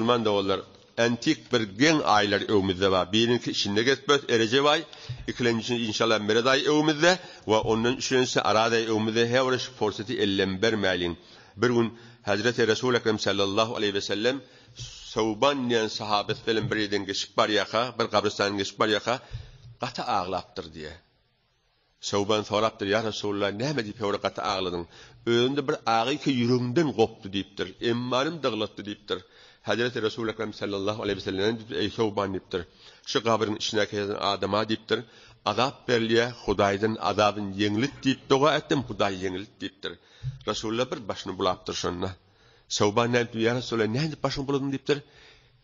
Musulman doganlar, antik bir geň aýlar öwümizde bar. Birinki içinde gezip Erejep aý, ikilenjisi inşallah Meret aý öwümizde we ondan üçünjisi Araz aý öwümizde her bir şu pursaty elden bermäliň. Bir gün Hazreti Resul Ekrem sallallahu aleýhi we sellem Sowban diýen sahabesi bilen bir ýerden geçip barýarka, bir gabrystandan geçip barýarka gaty aglapdyr diýýär. Sowban sorapdyr, Ýa Resulallah, näme diýip höwre gaty agladyň? Özümde bir agy ki ýüregimden gopdy diýipdir. Emmanym dyglatdy diýipdir. Hezreti Resul Ekrem sallallahu aleýhi we sellem diýipdir, Eý Sowban diýipdir, şu gabryň içindäki ýatan adama diýipdir, azap berilýär, Hudaýdan azabyny ýeňlet diýip doga etdim, Hudaý ýeňlet diýipdir. Resulallah bir başyny bulapdyr şonda. Sowban näme diýipdir, Ýa Resulallah, nädip başyňy buladyň diýipdir.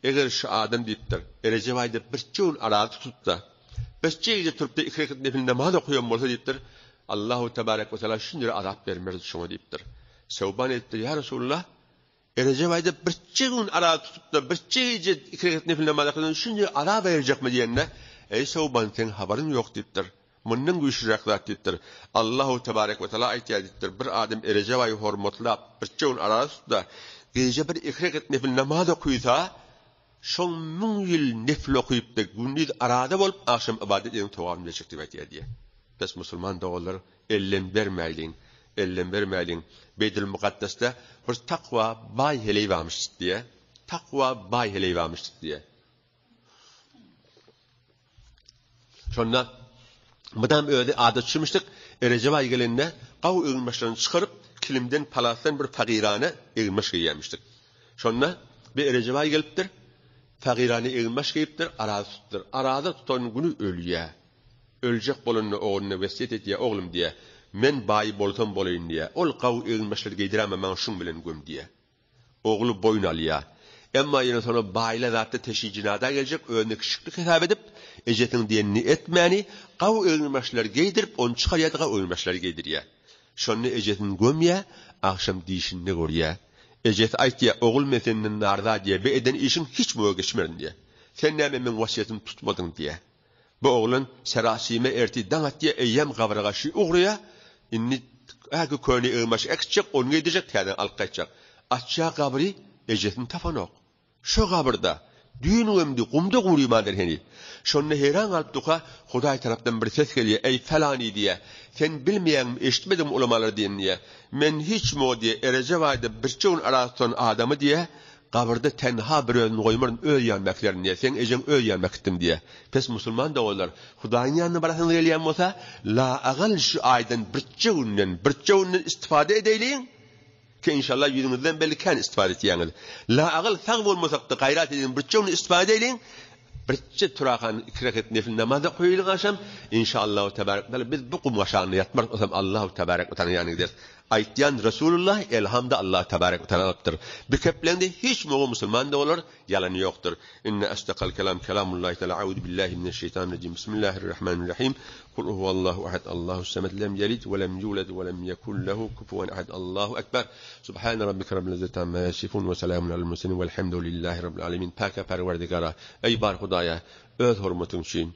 Eger şu adam diýipdir, Erejep aýda birje gün araza tutup-da, birje gije turup-da iki rekat nefil namaz okaýan bolsa diýipdir, Allahu tebarek we teala şunça azap bermezdi şoňa diýipdir. Sewban aýdypdyr, Ýa Resulallah, Erejep aýda birje gün araza tutup-da, birje gije iki rekat nefil namaz okaýan şunça azap berjekmi diýende, Eý Sewban, seň habaryň ýok diýipdir. Mundan güýçlüräk zat diýipdir. Allahu tebarek we teala aýtýar diýipdir, bir adam Erejep aýy hormatlap, birje gün araza tutsa, gije bir iki rekat nefil namaz okysa, şoň müň ýyl nefil okypdy, gündiz araza bolup, agşam ybadat eden sogabyny berjek diýip aýtýar diýýär. Bes musulman doganlar elden bermäýliň, elden bermäýliň. Beýtil Mukaddesde bir takwa baý heleý barmyş diýýär. Takwa baý heleý barmyş diýýär. Şonda mydam özi adat düşürmişdik, Erejep aýy gelende gawy eginbaşlaryny çykaryp, kilimden, palasdan bir fagirana eginbaş geýýärmişdik. Şonda bir Erejep aýy gelipdir, fagirana eginbaş geýipdir, araza tutupdyr. Araza tutan güni ölýär. Öljek bolanda ogluna wesýet edýär, Oglum diýýär, men baý bolsam bolaýyn diýýär, ol gawy eginbaşlary geýdiräme maňa şuň bilen göm diýýär. Ogly boýun alýar. Emma ýene soňra baýla zatda teşi jynada geljek, özüne kiçiklik hesap edip, ejesiniň diýenini etmäni, gawy eginbaşlary geýdirip, ony çykarýar-da gawy eginbaşlary geýdirýär. Şonda ejesini gömýär, agşam dişinde görýär. Ejesi aýtýar, Ogul men senden narza diýýär, bu eden işiň hiç muňa geçmerin diýýär. Sen näme meň wasýetimi tutmadyň diýýär. Bu oglan serasime ertir daň atýa eýýäm gabra garşy ugraýa, indi häki köne egin-başy äkitjek, ony geýdirjek, täzeni alyp gaýtjak. Açýa gabry, ejesini tapanok. Şo gabyrda, düýn gömdi, gumda gurymandyr heniz. Şonda heýran galyp durka, Hudaý tarapdan bir ses gelýä, Eý, falany diýýä, sen bilmeýäňmi, eşitmediňmi ulamalar diýenini diýýä. Men hiç muňa diýýä, Erejep aýda birje gün araza tutan adamy diýýä, Gabyrda tenha bir özüni goýmaryn öz ýanyma äkiderin diýýär. Seň ejeň öz ýanyma äkitdim diýýär. Pes musulman doganlar, Hudaýyň ýanyna barasyňyz gelýän bolsa, la agal şu aýdan birje günden, birje günden istifada edeýliň, ki inşallah ýüzüňizden belli kän istifada etýäňiz. La agal sag bolmasakda gaýrat ediň birje günden istifada edeýliň, birje turakan iki rekat nefil namaz okaýlyň agşam, inşallahu tebarek we teala biz bu gum aşagynda ýatmarys, osam Allahu tebarek we tealanyň ýanyna gideris. Aýtýan Resulullah elhamda Allah tebarek we teala alypdyr. Bi kepleňde hiç muňa musulman dogalar ýalany ýokdur. Inne asdakal kelam kelamullahi teala auzu billahi mineşşeýtanirrajim bismillahirrahmanirrahim kul huwallahu ahad Allahus samed lem yelid we lem yulad we lem yekun lehu kufuwen ahad Allahu ekber Subhane rabbike rabbil izzeti amma yasifun we selamun alel murselin velhamdulillahi rabbil alemin Päke Perwerdigara eý bar Hudaýa öz hormatyň üçin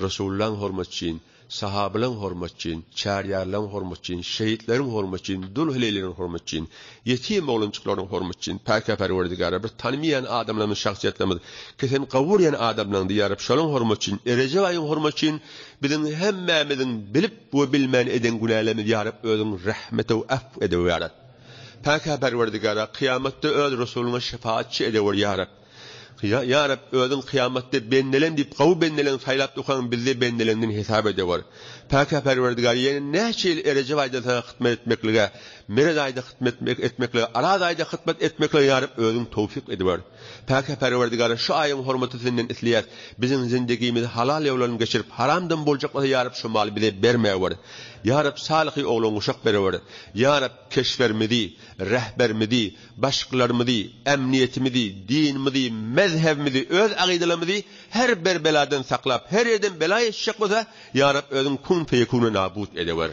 Resulullahyň hormaty üçin Sahabylaň hormaty üçin, çaryýarlaň hormaty üçin, şehitleriň hormaty üçin, dul heleýleriň hormaty üçin, ýetim oglanjyklaryň hormaty üçin, päkä Perwerdigara, bir tanymaýan adamlarymyz, şahsyýetlerimiz, ki sen kabul edýän adamlaryňdy, ýa Reb, şolaň hormaty üçin, Erejep aýyň hormaty üçin biziň hemmämiziň bilip we bilmän eden günälerimizi, ýa Reb, özüň rehmet we afw edewer, ýa Reb. Päkä Perwerdigara, kyýamatda öz Resulyňa şefaatçy edewer, ýa Reb. Ýa Reb, Özüň kyýamatda bendelem diýip gowy bendeleň saýlap dukaň bizde bendeleňden hesap edewer. Päkä Perwerdigär ýene näçe ýyl Erejep aýda Saňa hytmat etmeklige, Meret aýda hytmat etmeklige, Araz aýda hytmat etmeklige Ýa Reb Özüň towfyk ediber. Päkä Perwerdigär şu aýyň hormaty Senden isleýäs. Biziň zindigimizi halal ýoldan geçirip haramdan boljak bolsa Ýa Reb şu maly bize bermäwer. Ýa Reb salyhy oglan guşak berewer. Ýa Reb keşberimizi, rehberimizi, Başyklarymyzy, ämniýetimizi, dinimizi, mezhebimizi, öz agydalarymyzy her bir beladan saklap, her ýerden bela ýetişjek bolsa, Ýa Reb özüň kun feýekune nabut edewer.